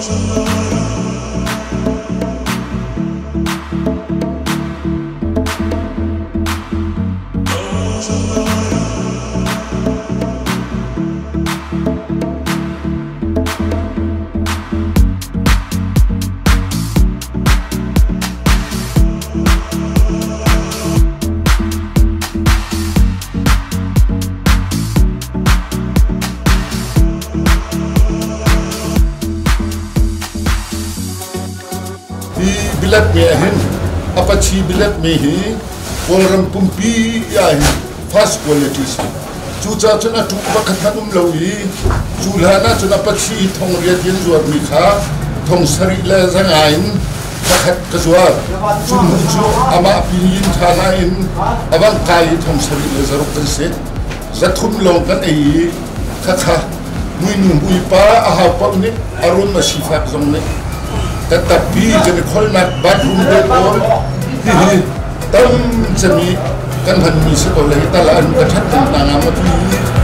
Hi bilet me ahhin Apache bilet me hi Kawlram pumpi ah hin first quality si. Cucaah cun a ṭuk pakhat hmanh um lo i cu hlan ah cun Apache thong riat in zuarmi kha thong sarih le zanga in pakhat ka zuar. Cu hnu cu amah pin ṭha nain a vang kai i thong sarih le zaruk kan si. Zathum lawng kan ei i khakha muinu muipa a hau paoh nih a rum a sifak zong nih kan tappi kan i kholnak bathroom te pawl hihi tam cemi kan hmanmi si ko le hi tal an ka ṭhat hna nga ma ti.